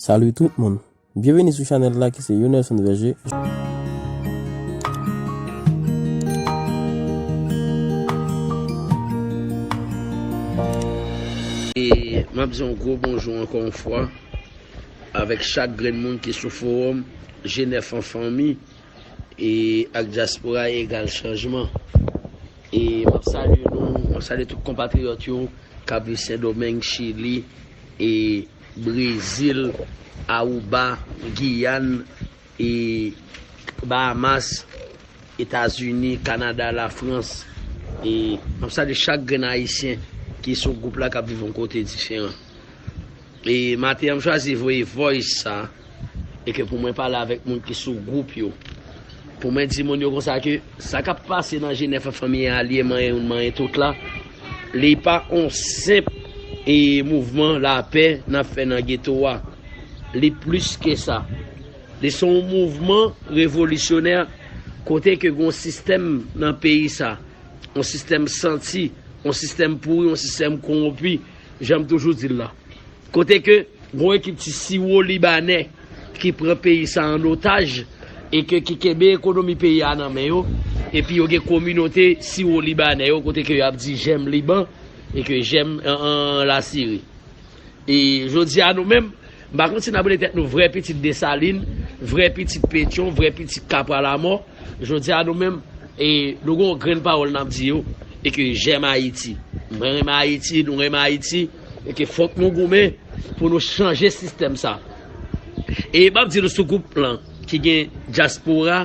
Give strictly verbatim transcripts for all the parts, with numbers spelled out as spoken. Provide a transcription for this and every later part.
Salut tout moun. Byenveni sou chanèl la ki se Yonelson Verger. E m ap di yon gwo bonjou ankò yon fwa avèk chak grenn moun ki sou fowòm G nèf an fanmi e ak dyaspora egal chanjman. E m ap salye nou, m ap salye tout konpatriyòt yo k ap viv Sendomeng, Chili, e Brezil, Aruba, Giyàn, e Bahamas, Etazini, Kanada, Lafrans. E m ap salye chak grenn ayisyen ki sou gwoup la k ap viv yon kote diferan. E maten an, m chwazi voye voice sa, e ke pou mwen pale avèk moun ki sou gwoup yo. Pou mwen di moun yo konsa ke sa k ap pase nan G nèf an fanmi alye manyen youn manyen tout la, li pa on senp e mouvman lapè n ap fè nan geto a. Li plis ke sa. Li se yon mouvman revolisyonè kote ke gen yon sistèm nan peyi sa, yon sistèm santi, yon sistèm pouri, yon sistèm kowonpi, jan m toujou di l la. Kote ke gen yon ekip ti siwo libanè ki pran peyi sa an otaj e ke ki kenbe ekonomi peyi a nan men yo, epi yo gen kominote siwo libanè yo kote ke y ap di j'aime Liban e ke j'aime an, an Lasiri. E jodi a nou menm, m pa konn si n ap rele tèt nou vrè pitit Desalin, vrè pitit Petyon, vrè pitit Kapwa Lamò. Jodi a nou menm, e nou gen yon grenn pawòl n ap di yo, e ke j'aime Haïti. Mwen renmen Ayiti, nou renmen Ayiti, e ke fòk nou goumen pou nou chanje sistèm sa. E m ap di nou sou gwoup lan ki gen dyaspora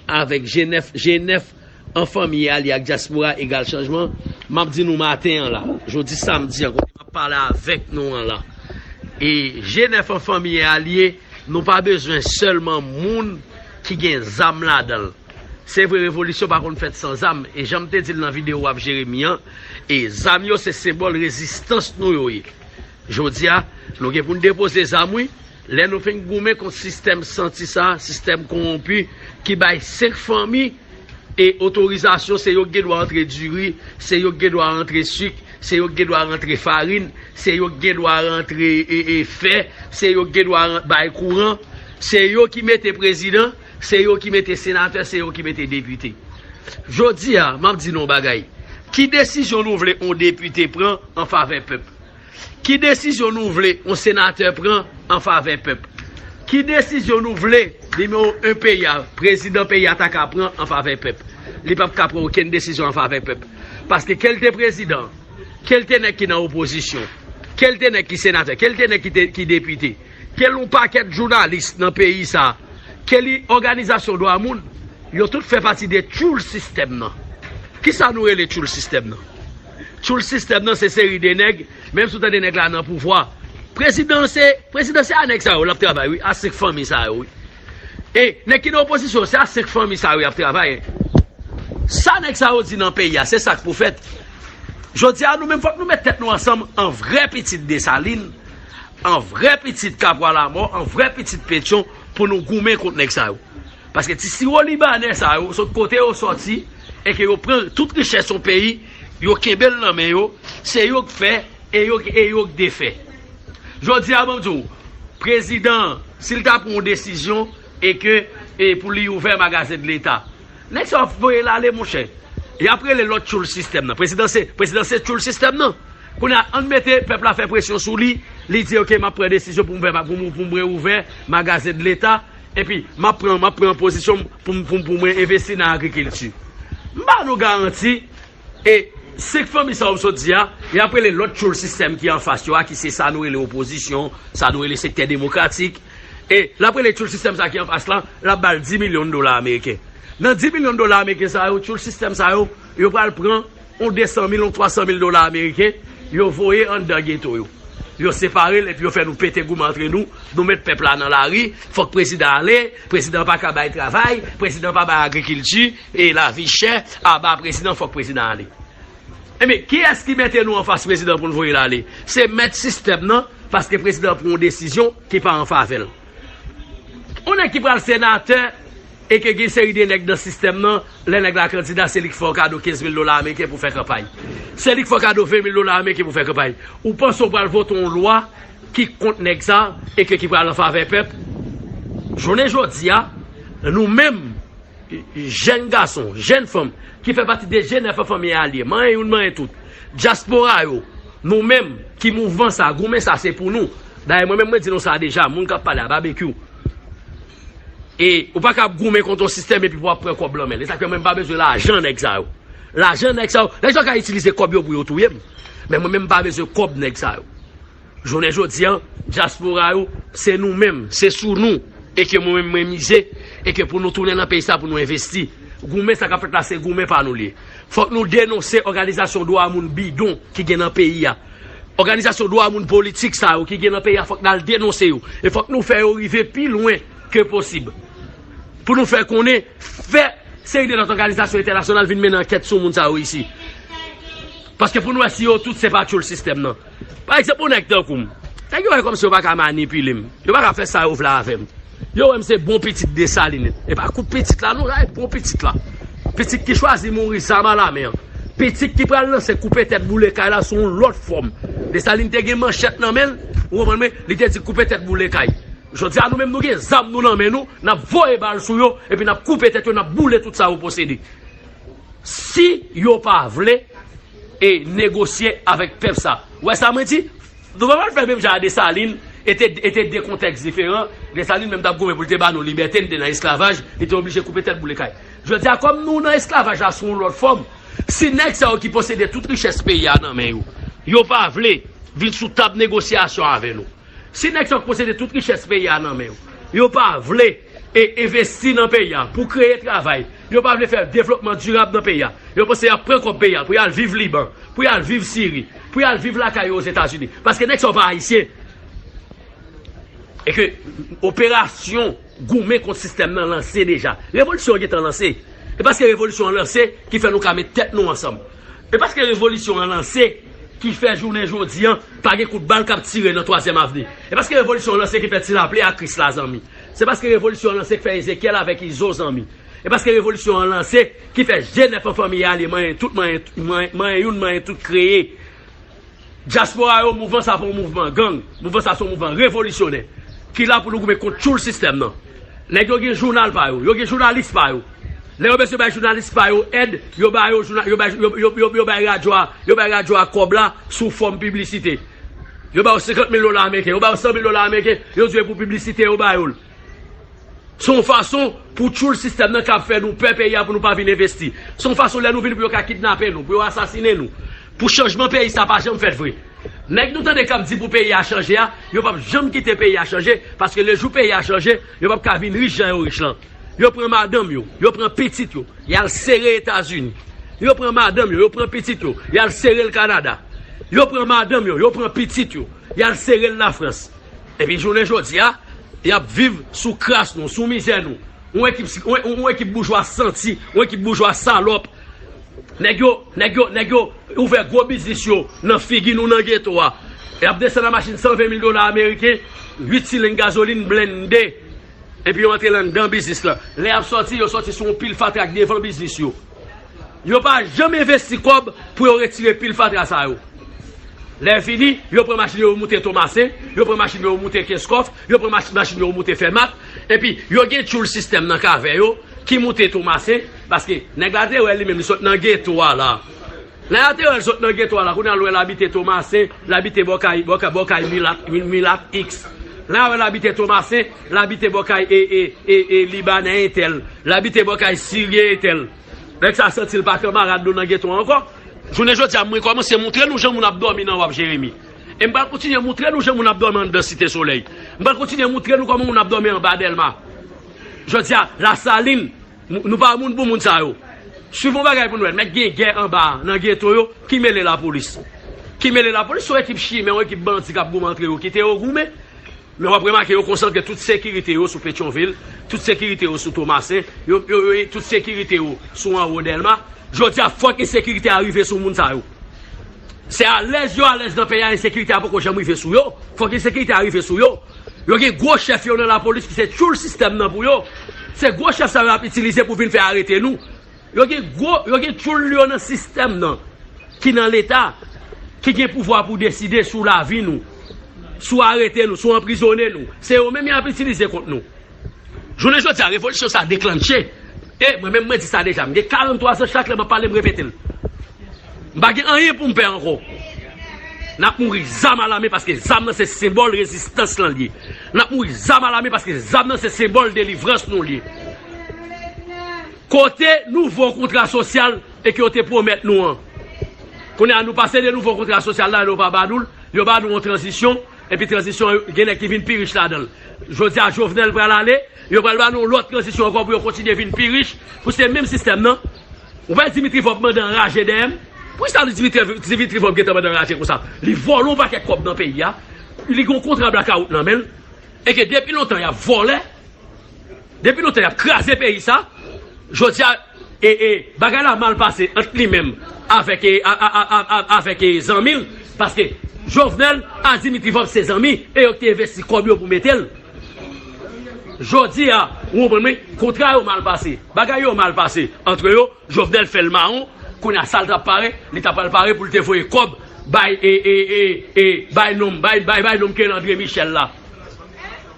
avèk G nèf, G nèf an fanmi alye ak dyaspora egal chanjman, m ap di nou maten an la, jodi samdi an, kote m ap pale avèk nou an la. E G nèf an fanmi alye, nou pa bezwen sèlman moun ki gen zam ladan l. Se vre, revolisyon pa konn fèt san zam, e jan m te di l nan videyo w ap Jeremi an, e zam yo se senbòl rezistans nou yo ye. Jodi a, nou gen pou n depoze zam, wi. Lè nou fin goumen kont sistèm santi sa, sistèm kowonpi, ki bay senk fanmi e otorizasyon, se yo ki gen dwa rantre diri, se yo ki gen dwa rantre sik, se yo ki gen dwa rantre farin, se yo ki gen dwa rantre e, e fè, se yo ki gen dwa ran- bay kouran, se yo ki mete prezidan, se yo ki mete senatè, se yo ki mete depite. Jodi a, m ap di nou yon bagay. Ki desizyon nou vle yon depite pran an favè pèp? Ki desizyon nou vle yon senatè pran an favè pèp? Ki desizyon nou vle nimewo en peyi a, prezidan peyi a ta ka pran an favè pèp? Li p ap ka pran okenn desizyon an favè pèp. Paske ke l te prezidan, ke l te nèg ki nan opozisyon, ke l te nèg ki senatè, ke l te nèg ki, te, ki depite, ke l yon pakèt jounalis nan peyi sa, ke li òganizasyon dwa moun, yo tout fè pati de tchoul sistèm nan. Kisa nou rele tchoul sistèm nan? Tchoul sistèm nan se seri de nèg, menm si w tande nèg la nan pouvwa. Prezidan se, prezidan se a nèg sa yo l ap travay, wi, a senk fanmi sa yo, wi. E nèg ki nan opozisyon, se a senk fanmi sa yo y ap travay. Sa nèg sa yo di nan peyi a, se sa k pou fèt. Jodi a, nou menm, fòk nou met tèt nou ansanm an vrè pitit Desalin, an vrè pitit Kapwa Lamò, an vrè pitit Petyon pou nou goumen kont nèg sa yo. Paske ti siwo libanè sa yo, sot kote yo sòti, e ke yo pran tout richès yon peyi, yo kenbe l nan men yo, se yo k fè, e yo, e yo k defè. Jodi a, ban m di w, prezidan an, si l ta pran yon desizyon, e ke, e pou li ouvè magazen de leta, nèg sa yo ap voye l ale, monchè. Y ap rele lòt tchoul sistèm nan. Prezidan se, prezidan se tchoul sistèm nan. Kounye a, ann mete pèp la fè presyon sou li, li di, "Ok, m ap pran desizyon pou m fè, pou m, pou mwen ouvè magazen de leta, epi m ap pran, m ap pran pozisyon pou m, pou m, pou mwen envesti nan agrikilti." M ba nou garanti, e senk fanmi sa yo m sot di a, y ap rele lòt tchoul sistèm ki anfas yo a, ki se sa nou rele opozisyon, sa nou rele sektè demokratik. E l ap rele tchoul sistèm sa ki anfas la, l ap ba l dis milyon dola ameriken. Nan dis milyon dola ameriken sa yo, tchoul sistèm sa yo, yo pral pran yon de san mil, yon twa san mil dola ameriken, yo voye anndan geto yo. Yo separe l epi yo fè nou pete goumen antre nou, nou met pèp la nan lari, fòk prezidan ale, prezidan pa ka bay travay, prezidan pa bay agrikilti, e lavi chè, aba prezidan, fòk prezidan ale. Ebyen, kiyès ki mete nou anfas prezidan pou n voye l ale? Se mèt sistèm nan, paske prezidan pran yon desizyon ki pa an favè l. Yon nèg ki pral senatè e ke gen seri de nèg nan sistèm nan, lè nèg la kandida, se li k fè w kado kenz mil dola ameriken pou fè kanpay. Se li k fè w kado ven mil dola ameriken pou fè kanpay. Ou panse w pral vote yon lwa ki kont nèg sa e ke ki pral an favè pèp. Jounen jodi a, nou menm, jèn gason, jèn fanm, ki fè pati de G nèf an Fanmi Alye, manyen youn, manyen tout, dyaspora yo, nou menm, ki mouvman sa, goumen sa, se pou nou. Dayè, mwen menm, mwen di nou sa deja, moun k ap pale a, Babekyou. E ou pa ka ap goumen kont yon sistèm epi pou w ap pran kòb lan men l. E sa k fè mwen m pa bezwen lajan nèg sa yo. Lajan nèg sa yo, nèg sa yo ka itilize kòb yo pou yo touye m. Men mwen menm m pa bezwen kòb nèg sa yo. Jounen jodi a, dyaspora yo, se nou menm, se sou nou, e ke mwen menm mwen mize, e ke pou nou tounen nan peyi sa pou nou envesti. Goumen sa k ap fèt la, se goumen pa nou li ye. Fòk nou denonse òganizasyon dwa moun bidon ki gen nan peyi a. Òganizasyon dwa moun politik sa yo ki gen nan peyi a, fòk n al denonse yo. E fòk nou fè yo rive pi lwen ke posib. Pou nou fè konnen, fè seri de lòt òganizasyon entènasyonal vin mennen ankèt sou moun sa yo isi. Paske pou nou wè si yo tout se pa tchoul sistèm nan. Pa egzanp, yon nèg tankou m. Nèg yo wè kòmsi yo pa ka manipile m. Yo pa ka fè sa yo vle avè m. Yo wè m se bon pitit Desalin. E pa kout pitit la non, la e bon pitit la. Pitit ki chwazi mouri zam a lamen an. Pitit ki pral lanse koupe tèt boule kay la sou yon lòt fòm. Desalin te gen manchèt nan men l, ou konprann mwen, li te di koupe tèt boule kay. Jodi a nou menm nou gen zam nou nan men nou, n ap voye bal sou yo, epi n ap koupe tèt yo, n ap boule tout sa yo posede. Si yo pa vle e negosye avèk pèp sa. Ou wè sa mwen di? Nou pa pral fè menm jan a Desalin, e te, e te de kontèks diferan. Desalin menm t ap goumen pou l te ba nou libète, n te nan esklavaj, li te oblije koupe tèt boule kay. Jodi a, kòm nou nan esklavaj la sou yon lòt fòm, si nèg sa yo ki posede tout richès peyi a nan men yo, yo pa vle vin sou tab negosyasyon avè nou. Si nèg sa yo ki posede tout richès peyi a nan men yo, yo pa vle e envesti nan peyi a pou kreye travay, yo pa vle fè devlopman dirab nan peyi a, yo panse y ap pran kòb peyi a pou y al viv Liban, pou y al viv Siri, pou y al viv lakay yo Ozetazini. Paske nèg sa yo pa ayisyen. E ke operasyon goumen kont sistèm nan lanse deja. Revolisyon an gentan lanse. E paske revolisyon an lanse ki fè nou ka met tèt nou ansanm. E paske revolisyon an lanse ki fè jounen jodi an pa gen kout bal k ap tire nan Twazyèm Avni. E paske revolisyon an lanse ki fè Ti Lapli a Kris la, zanmi. Se paske revolisyon an lanse ki fè Ezekyèl avèk Izo, zanmi. E paske revolisyon an lanse ki fè G nèf an Fanmi Alye, manyen tout, manyen, manyen, manyen youn, manyen tout kreye. Dyaspora yo, mouvman sa pa yon mouvman gang. Mouvman sa se yon mouvman revolisyonè ki la pou nou goumen kont tchoul sistèm nan. Nèg yo gen jounal pa yo, yo gen jounalis pa yo. Lè yo bezwen bay jounalis pa yo èd, yo ba yo jouna-, yo bay, yo, yo, yo, yo bay radyo a, yo bay radyo a kòb la sou fòm piblisite. Yo ba yo senkant mil dola ameriken, yo ba yo san mil dola ameriken, yo di pou piblisite yo ba yo l. Se yon fason pou tchoul sistèm nan k ap fè nou pè peyi a pou nou pa vin envesti. Se yon fason lè nou vini pou yo ka kidnape nou, pou yo asasinen nou. Pou chanjman peyi sa pa janm fèt vre. Nèg nou tande k ap di pou peyi a chanje a, yo p ap janm kite peyi a chanje, paske lejou peyi a chanje, yo p ap ka vin rich jan yo rich lan. Yo pran madanm yo, yo pran pitit yo, y al sere Etazini. Yo pran madanm yo, yo pran pitit yo, y al sere l Kanada. Yo pran madanm yo, yo pran pitit yo, y al sere l Lafrans. Epi jounen jodi a, y ap viv sou kras nou, sou mizè nou. Yon ekip, yon, yon ekip boujwa santi, yon ekip boujwa salòp. Nèg yo, nèg yo, nèg yo ouvè gwo biznis yo nan figi nou nan geto a. Y ap desann nan machin san ven mil dola ameriken, uit silenn gazolin blende. Epi yo antre anndan biznis la. Lè y ap sòti, yo sòti sou yon pil fatra k devan biznis yo. Yo pa janm envesti kòb pou yo retire pil fatra sa yo. Lè fini, yo pran machin yo, yo moute Tomasen, yo pran machin yo, yo moute Kenskòf, yo pran mach-, machin yo, yo moute Fèmat, epi yo gen tchoul sistèm nan k avè yo, ki moute Tomasen, paske nèg la te wè li menm, li sot nan geto a la. Lè a te wè l sot nan geto a la, kounye a l wè l abite Tomasen, l abite bò kay, bò kay, bò kay milat, mi-, milat X. Lè a wè l abite Tomasen, l abite bò kay e, e, e, e Libanè entèl, l abite bò kay Siryen entèl. Nèg sa santi l pa kanmarad nou nan geto a ankò. Jounen jodi a, mwen kòmanse moutre nou jan moun ap dòmi nan W A P Jeremi. E m pral kontinye moutre nou jan moun ap dòmi anndan Site Solèy. M pral kontinye moutre nou kòman moun ap dòmi anba Dèlma. Jodi a, Lasalin, nou, nou pa moun pou moun sa yo. Swiv yon bagay pou nou wè. Mèt gen gè anba a, nan geto yo, ki mele lapolis. Ki mele lapolis, se yon ekip chimè, yon ekip bandi k ap goumen antre yo, kite yo goumen. Men w ap remake yo konsantre tout sekirite yo sou Petyonvil, tout sekirite yo sou Tomasen, yo, yo, yo, tout sekirite yo sou anwo Dèlma. Jodi a, fòk ensekirite a rive sou moun sa yo. Se alèz yo alèz nan peyi a, ensekirite a poko janm rive sou yo. Fòk ensekirite a rive sou yo. Yo gen gwo chèf yo nan lapolis ki se tchoul sistèm nan pou yo. Se gwo chèf sa yo y ap itilize pou vin fè arete nou. Yo gen gwo, yo gen tchoul yo nan sistèm nan, ki nan Leta, ki gen pouvwa pou deside sou lavi nou. Si w arete nou, si w anprizone nou, se yo menm y ap itilize kont nou. Jounen jodi a, revolisyon sa a deklanche. E mwen menm, mwen di sa deja, m gen karant twa zan, chak lè m ap pale, m repete l. M pa gen anyen pou m pè ankò. N ap mouri zam alamen paske zam nan se senbòl rezistans lan l ye. N ap mouri zam alamen paske zam nan se senbòl delivrans nou l ye. Kote nouvo kontra sosyal e ke yo te pwomèt nou an? Kounye a, nou pase de nouvo kontra sosyal la, yo pa ba nou l, yo ba nou yon tranzisyon, epi tranzisyon an, gen nèg ki vin pi rich ladan l. Jodi a, Jovenel pral ale, yo pral ba nou yon lòt tranzisyon ankò pou yo kontinye vin pi rich, pou se menm sistèm nan. Ou wè Dimitri Vorbe mande anraje dèyè m? Poukisa Dimitri, Dimitri Vorbe gentan mande anraje konsa? Li vòlè yon pakèt kòb nan peyi a, li gen yon kontra blakawout nan men l, e ke depi lontan y ap vòlè, depi lontan y ap kraze peyi sa, jodi a, e, e, bagay la mal pase ant li menm avèk, e, a, a, a, a, a, avèk, e, zanmi l, paske Jovenel a Dimitri Vorbe se zanmi, e yo ki te envesti kòb yo pou mete l. Jodi a, ou konprann mwen, kontra yo mal pase, bagay yo mal pase ant yo, Jovenel fè l mawon, kounye a sa l t ap pare, li t ap pral pare pou l te voye kòb bay, e, e, e, e, bay nonm, bay, bay, bay nonm ki rele André Michel la.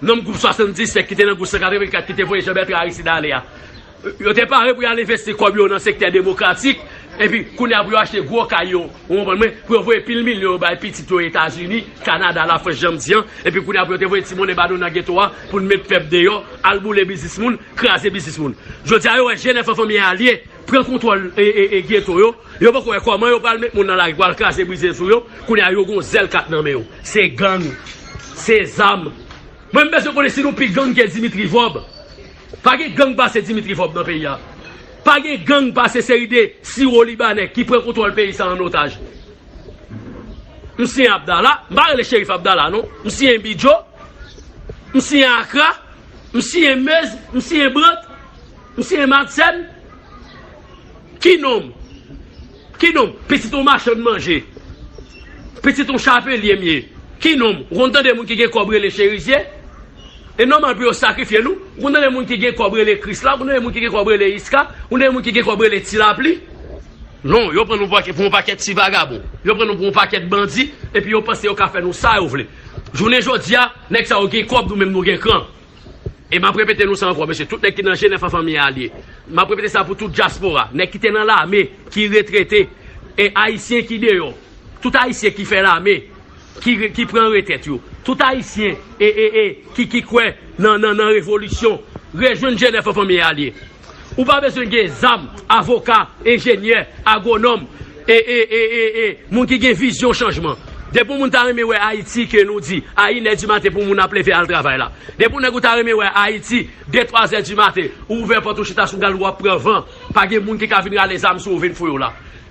Nonm gwoup swasanndisenk ki te nan gwoup san katrevenkat ki te voye Jean Bertrand Aristide ale a. Yo te pare pou y al envesti kòb yo nan sektè demokratik, epi kounye a pou yo achte gwo kay yo, ou konprann mwen, pou yo voye pil milyon yo bay pitit yo Etazini, Kanada, Lafrans, jan m di an, epi kounye a pou yo te voye ti monnen ba nou nan geto a, pou n met pèp deyò, al boule biznis moun, kraze biznis moun. Jodi a, yo wè G N F an fanmi alye, pran kontwòl, e, e, e, geto yo. Yo poko wè kòman yo pral met moun nan lari pou al kraze brize sou yo. Kounye a, yo gon zèl kat nan men yo. Se gang. Se zam. Mwen, m bezwen konnen si nou pi gang ke Dimitri Vorbe. Pa gen gang pase Dimitri Vorbe nan peyi a. Pa gen gang pase seri de siwo libanè ki pran kontwòl peyi sa an otaj. M siyen Abdala, m pa rele Cherif Abdala non. M siyen Bidjo, m siyen Akra, m siyen Mez, m siyen Brant, m siyen Madsen. Ki nonm? Ki nonm? Pitit yon machann manje. Pitit yon chapelye m ye. Ki nonm? Ou konn tande moun ki gen kòb rele Cherizye? E nòmal pou yo sakrifye nou. Ou konn tande moun ki gen kòb rele Krisla? Ou konn tande moun ki gen kòb rele Iska? Ou konn tande moun ki gen kòb rele Ti Lapli? Non, yo pran nou pou, pou yon pakèt ti vagabon. Yo pran nou pou yon pakèt bandi, epi yo panse yo ka fè nou sa yo vle. Jounen jodi a, nèg sa yo gen kòb, nou menm nou gen kran. E m ap repete nou sa ankò, mesye, tout nèg ki nan G N F an fanmi alye. M ap repete sa pou tout dyaspora, nèg ki te nan lame, ki retrete, e ayisyen ki deyò. Tout ayisyen ki fè lame, ki, ki pran retrèt yo. Tout ayisyen e, e, e, ki, ki kwè nan, nan, nan revolisyon. Rejwenn G N F an fanmi alye. Ou pa bezwen gen zam, avoka, enjenyè, agwonòm, e, e, e, e, e, moun ki gen vizyon chanjman. Depi yon moun ta renmen wè Ayiti ke nou di, a inè di maten pou moun ap leve al travay la. Depi yon nèg ou ta renmen wè Ayiti, de twa zè di maten, ou ouvè pòt ou chita sou gal ou ap pran van. Pa gen moun ki ka vin rale zam sou ou vin fouye w la.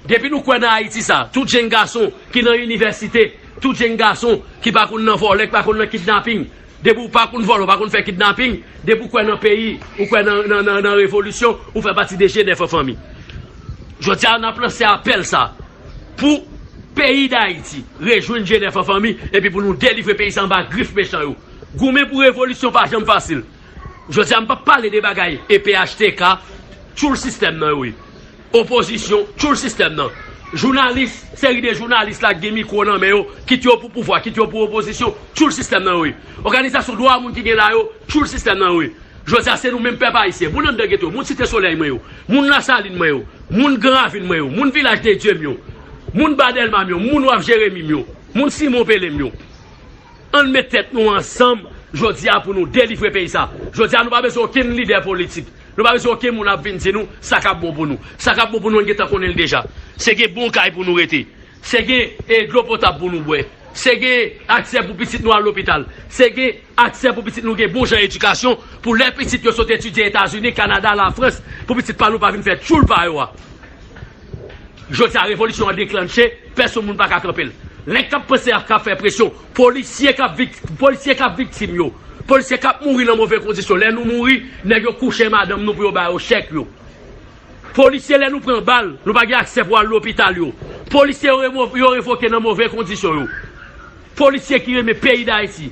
Depi nou kwè nan Ayiti sa, tout jenn gason ki nan inivèsite, tout jenn gason ki pa konn nan vòlè, ki pa konn nan kidnaping, depi w pa konn vòlè, w pa konn fè kidnaping, depi w kwè nan peyi, ou kwè nan, nan, nan, nan revolisyon, ou fè pati de G N F an fanmi. Jodi a, n ap lanse apèl sa pou peyi Dayiti, rejwenn G N F an fanmi, epi pou nou delivre peyi sa anba grif mechan yo. Goumen pou revolisyon pa janm fasil. Jodi a, m p ap pale de bagay E P H T K, tchoul sistèm nan yo ye. Opozisyon, tchoul sistèm nan. Jounalis, seri de jounalis la ki gen mikwo nan men yo, kit yo pou pouvwa, kit yo pou opozisyon, tchoul sistèm nan yo ye. Òganizasyon dwa moun ki gen la yo, tchoul sistèm nan yo ye. Jodi a, se nou menm pèp ayisyen, moun anndan geto, moun Site Solèy mwen yo, moun Lasalin mwen yo, moun Gran Ravin mwen yo, moun Vilaj de Dye m yo, moun Ba Dèlma m yo, moun Waf Jeremi m yo, moun Simon Pele m yo. Ann met tèt nou ansanm jodi a pou nou delivre peyi sa. Jodi a, nou pa bezwen okenn lidè politik. Nou pa bezwen okenn moun ap vin di nou sa k ap bon pou nou. Sa k ap bon pou nou, nou gentan konnen l deja. Se gen bon kay pou nou rete. Se gen, e, dlo potab pou nou bwè. Se gen aksè pou pitit nou al lopital. Se gen aksè pou pitit nou gen bon jan edikasyon, pou lè pitit yo sot etidye Etazini, Kanada, Lafrans, pou pitit pa nou pa vin fè tchoul pa yo a. Jodi a, revolisyon an deklanche, pèsonn moun pa ka kanpe l. Nèg k ap panse ak, k ap fè presyon, polisye k ap vik-, polisye k ap viktim yo, polisye k ap mouri nan move kondisyon. Lè nou mouri, nèg yo kouche madanm nou pou yo ba yo chèk yo. Polisye, lè nou pran bal, nou pa gen aksè pou al lopital yo. Polisye yo remo-, yo revoke nan move kondisyon yo. Polisye ki renmen peyi Dayiti,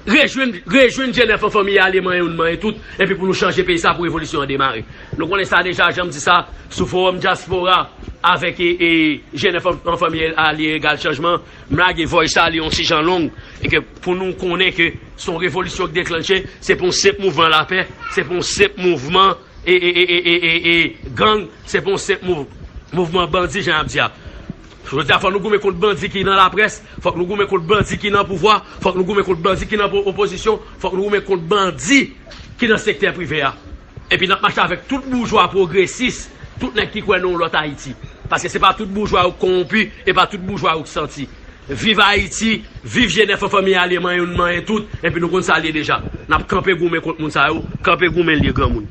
rejwenn, rejwenn G N F an fanmi alye, manyen youn, manyen tout, epi pou nou chanje peyi sa pou revolisyon an demare. Nou konnen sa deja, jan m di sa, sou Fowòm Dyaspora, avèk e, e, G N F an, an fanmi Alye Egal Chanjman, m lage voice sa, li yon ti jan long, e ke pou nou konnen ke se yon revolisyon ki deklanche, se pa yon senp mouvman lapè, se pa yon senp mouvman e, e, e, e, e, e, e, gang, se pa yon senp mouv-, mouvman bandi, jan y ap di a. Jodi a, fòk nou goumen kont bandi ki nan laprès, fòk nou goumen kont bandi ki nan pouvwa, fòk nou goumen kont bandi ki nan po-, opozisyon, fòk nou goumen kont bandi ki nan sektè prive a. Epi n ap mache avèk tout boujwa pwogresis, tout nèg ki kwè nan yon lòt Ayiti. Paske se pa tout boujwa yo k kowonpi, e pa tout boujwa yo k santi. Viv Ayiti, viv G N F an fanmi Alye, manyen youn, manyen tout, epi nou konn sa l ye deja. N ap kanpe goumen kont moun sa yo, kanpe goumen l ye granmoun.